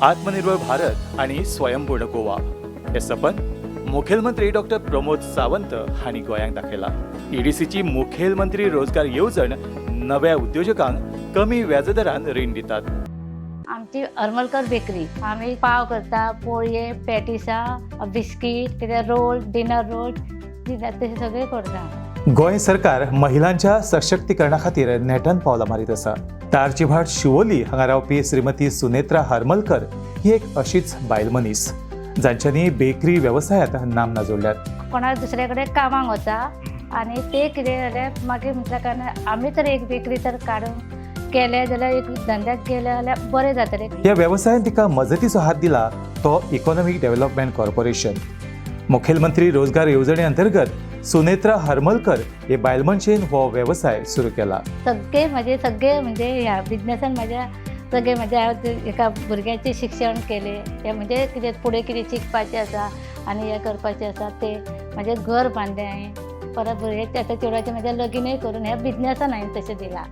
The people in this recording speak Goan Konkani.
आत्मनिर्भर भारत आनी स्वयंपूर्ण गोवा हे सपन मुखेलमंत्री डॉक्टर प्रमोद सावंत हांणी गोंयांक दाखयला. ईडीसीची मुखेलमंत्री रोजगार येवजण नव्या उद्योजकांक कमी व्याजदरान रीण दितात. आमची हरमलकर बेकरी. आमी पाव करता, पोळये, पॅटिसां, बिस्कीट, कितें रोल, डिनर रोल, तशें सगळें करता. गोंय सरकार महिलांच्या सशक्तीकरणा खातीर नेटान पावलां मारीत आसा. तारचीभाट शिवोली हांगा रावपी श्रीमती सुनेत्रा हरमलकर ही एक अशीच बायल मनीस जांच्यांनी बेकरी वेवसायात नामना जोडल्यात. कोणा दुसऱ्या कडेन कामाक वता आनी ते कितें जाल्यार मागीर म्हटल्या कारणान आमी तर एक बेकरी तर काडून केलें जाल्यार, एक धंद्याक गेलें जाल्यार बरें जातलें. ह्या वेवसायान तिका मजतीचो हात दिला तो इकॉनॉमीक डेव्हलपमेंट कॉर्पोरेशन. मुखेलमंत्री रोजगार येवजणे अंतर्गत सुनेत्रा हरमलकर हे बायलमनशेन हो वेवसाय सुरू केला. सगळे म्हजे, सगळे म्हणजे ह्या बिजनेसान म्हाज्या सगळे म्हज्या एका भुरग्याचें शिक्षण केलें. हें म्हणजे कितें फुडें कितें शिकपाचें आसा आनी हें करपाचें आसा, तें म्हाजें घर बांदलें हांवें. परत भुरग्याचें, आतां चेडवाचें म्हज्या लगीनय करून ह्या बिजनेसान हांवें तशें दिलां.